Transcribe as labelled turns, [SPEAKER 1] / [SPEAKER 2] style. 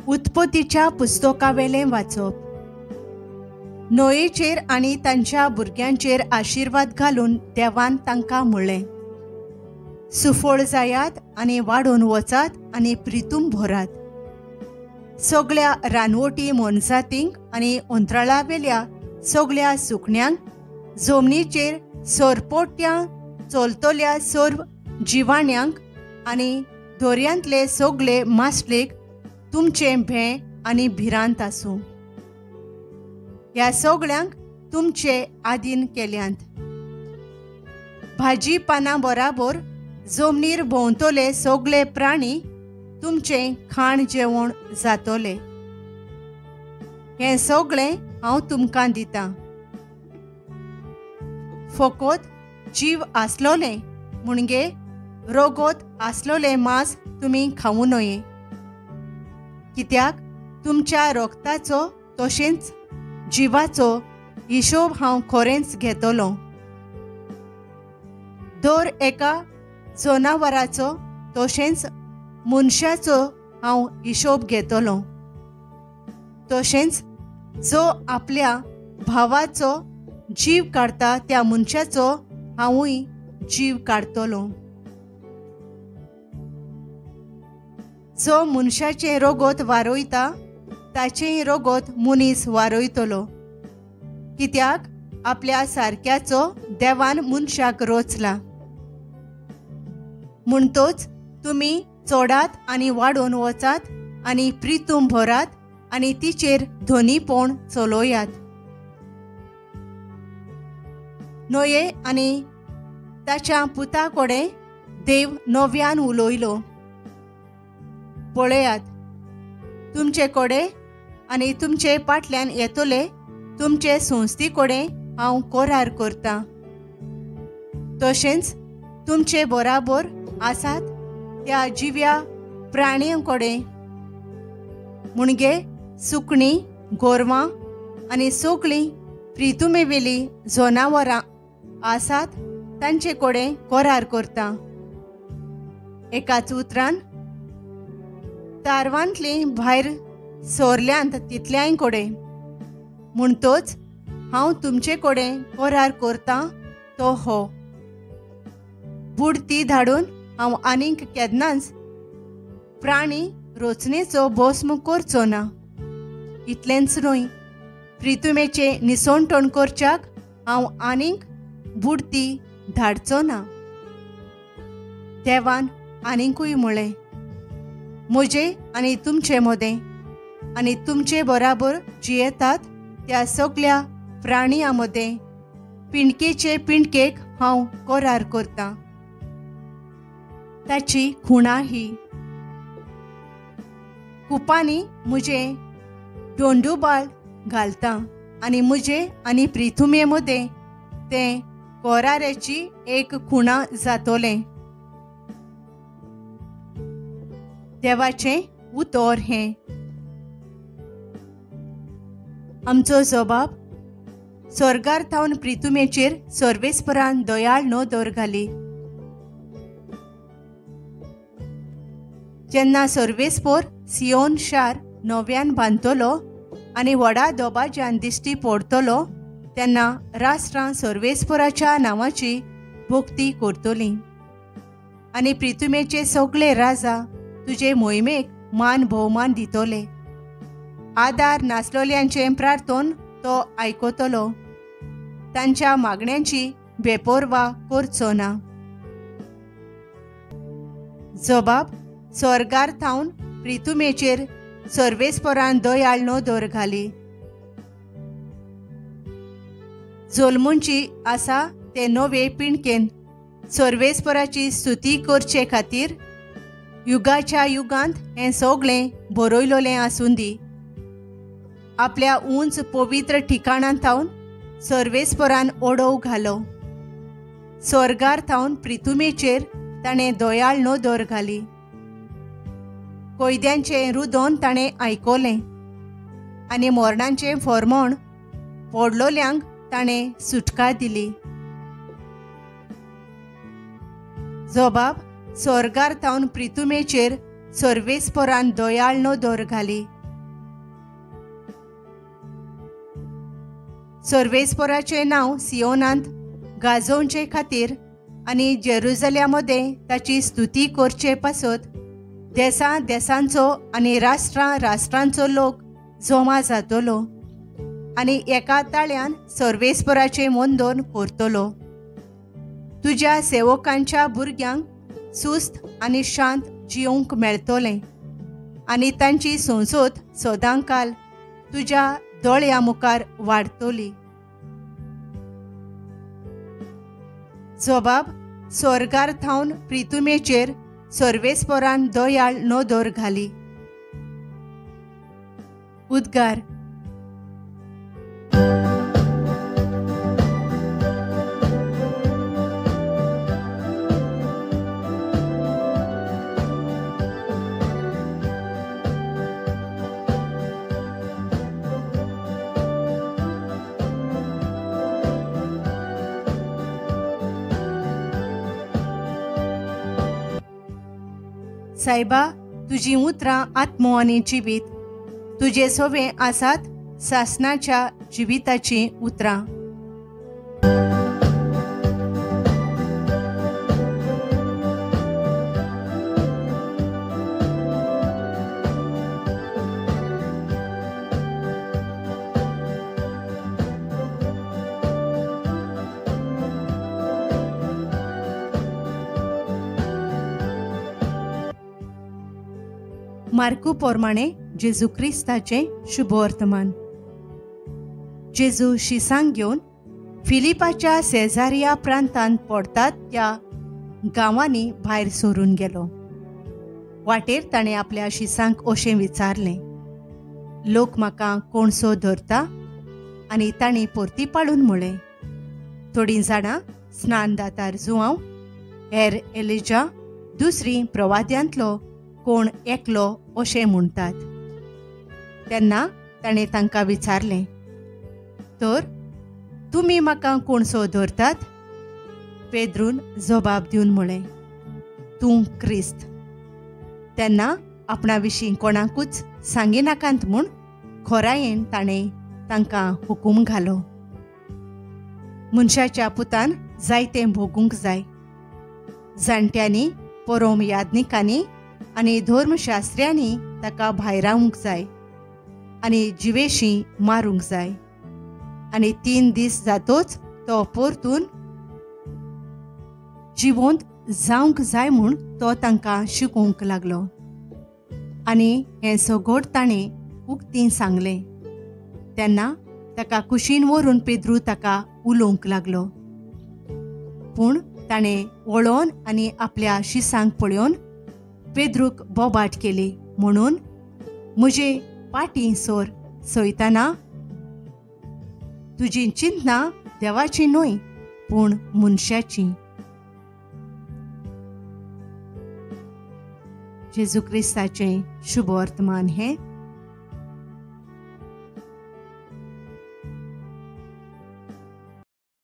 [SPEAKER 1] उत्पत्तीच्या पुस्तकावेलें वाचप. नोयेचेर आनी तांच्या भुरग्यांचेर आशिर्वाद घालून देवान तांकां म्हणलें, सुफळ जायात आनी वाडोवन वचात आनी प्रितूम भरात. सगळ्या रानवटी मोनजातींक आनी अंतराळावेल्या सगळ्या सुकण्यांक, जमनीचेर सरपोट्यां चलतल्या सर्व जिवाण्यांक आनी दर्यांतले सगळे मासलेक तुमचें भें आनी भिरांत आसूं. ह्या सगळ्यांक तुमचे आदीन केल्यांत. भाजी पानां बराबर जमनीर भोंवतले सगळे प्राणी तुमचें खाण जेवण जातले. हें सगळें हांव तुमकां दितां. फकत जीव आसलोलें म्हणजे रोगोत आसलोलें मांस तुमी खावूं नये, कित्याक तुमच्या रोगताचो तशेंच जिवाचो हिशोब हांव खरेंच घेतलो. दर एका जनावराचो तशेंच मनशाचो हांव हिशोब घेतलो. तशेंच जो आपल्या भावाचो जीव काडटा त्या मनशाचो हांवूय जीव काडटलो. जो मनशाचें रोगोत वारयता ताचेंय रोगोत मनीस वारयतलो, कित्याक आपल्या सारक्याचो देवान मनशाक रोचला. म्हणटोच तुमी चोडात आनी वाडोवन वचात आनी प्रितूम भरात आनी तिचेर धनीपण चलोयात. नोये आनी ताच्या पुता कडेन देव नव्यान उलयलो, पळयात, तुमचे कडेन आनी तुमचे फाटल्यान येतले तुमचे संस्थे कडेन हांव करार करतां. तशेंच तुमचे बराबर आसात त्या जिव्या प्राण्यां कडेन म्हणजे सुकणीं, गोरवां आनी सगळीं प्रितुमेवेलीं जनावरां आसात तांचे कडेन करार करतां. एकाच उतरान तारवांतलीं भायर सोरल्यांत तितल्याय कडेन. म्हणटोच हांव तुमचे कडेन करार करतां तो हो, बुडती धाडून हांव आनीक केन्नाच प्राणी रोचणेचो भस्म करचो ना. इतलेंच न्हय, प्रितुमेचें निसणटण करच्याक हांव आनीक बुडती धाडचो ना. देवान आनीकूय म्हळें, म्हजे आनी तुमचे मदें आनी तुमचे बराबर जियेतात त्या सगळ्या प्राणयां मदें पिंडकेचे पिंडकेक हांव करार करतां. ताची खुणा ही, कुपांनी म्हजें दोंडुबाळ घालता आनी म्हजे आनी प्रिथुमे मदें तें कराराची एक खुणा जातलें. देवाचें उतर हें. आमचो जबाब स्वर्गार थावन प्रितुमेचेर सर्वेस्परान दयाळ नदर घाली. जेन्ना सर्वेस्पोर सियोन शार नव्यान बांदतलो आनी व्हडा दबाज्यान दिश्टी पडटलो तेन्ना राष्ट्रां सर्वेस्पोराच्या नांवाची भक्ती करतलीं आनी प्रितुमेचे सगळे राजा तुजे मोहिमेक मान भोवमान दितले. आदार नासलोल्यांचें प्रार्थन तो आयकतलो, तांच्या मागण्यांची बेपोरवा करचो ना. जबाब स्वर्गार थावन प्रितुमेचेर सर्वेस्परान दयाळ नदर घाली. जल्मुंची आसा ते नवे पिंडकेन सर्वेस्पराची स्तुती करचे खातीर युगाच्या युगांत हें सगळें बरयलोलें आसूं दी. आपल्या उंच पवित्र ठिकाणां थावन सर्वेस्परान ओडोव घालो. स्वर्गार थावन प्रितुमेचेर ताणें दयाळ नदर घाली. कैद्यांचें रुदोन ताणें आयकलें आनी मरणांचें फॉर्मोण पडलोल्यांक ताणें सुटका दिली. जबाब स्वर्गार थावन प्रितुमेचेर सर्वेस्परान दयाळ नदर घाली. सर्वेस्पोराचें नांव सियोनांत गाजोवचे खातीर आनी जेरुजल्या मदें ताची स्तुती करचे पासत देसां देसांचो आनी राष्ट्रां राष्ट्रांचो लोक जमा जातलो आनी एका ताळ्यान सर्वेस्पोराचें वंदन करतलो. तुज्या सेवकांच्या भुरग्यांक सुस्त आनी शांत जियोवंक मेळटलें आनी तांची संसद सदांकाल तुज्या दोळ्या मुखार वाडटली. जबाब स्वर्गार थावन प्रितुमेचेर सर्वेस्पोरान दयाळ नदर घाली. उद्गार. सायबा, तुजी उतरां आत्मो आनी जिवीत तुजे सोवे आसात सासनाच्या जिविताचीं उतरां. मार्कू पोरमाणे जेजू क्रिस्ताचें शुभवर्तमान. जेजू शिसांक घेवन फिलिपाच्या सेजारिया प्रांतांत पडतात त्या गांवांनी भायर सरून गेलो. वाटेर ताणें आपल्या शिसांक अशें विचारलें, लोक म्हाका कोणसो धरता? आनी तांणी परती पाडून म्हळें, थोडीं जाणां स्नानदातार जुआंव, हेर एलिजा, दुसरी प्रवाद्यांतलो कोण एकलो अशें म्हणटात. तेन्ना ताणें तांकां विचारलें, तर तुमी म्हाका कोणसो धरतात? पेद्रून जबाब दिवन म्हळें, तूं क्रिस्त. तेन्ना आपणा विशीं कोणाकूच सांगिनाकात म्हूण खोरायेन ताणें तांकां हुकूम घालो. मनशाच्या पुतान जायतें भोगूंक जाय. जाणट्यांनी, परोम याज्ञिकांनी आनी धर्मशास्त्र्यांनी ताका भायरावंक जाय आनी जिवेशी मारूंक जाय आनी 3 दीस जातोच तो परतून जिवंत जावंक जाय म्हूण तो तांकां शिकोवंक लागलो. आनी हें सगोड ताणें उक्तीं सांगलें. तेन्ना ताका कुशीन व्हरून पेद्रू ताका उलोवंक लागलो. पूण ताणें वळोवन आनी आपल्या शिसांक पळोवन पेद्रूक बोबाट केली, म्हणून म्हजे पाटी सोर सयतना तुजी चिंतना देवाची न्हय पूण मनशाची. जेजू क्रिस्ताचें शुभवर्तमान हें.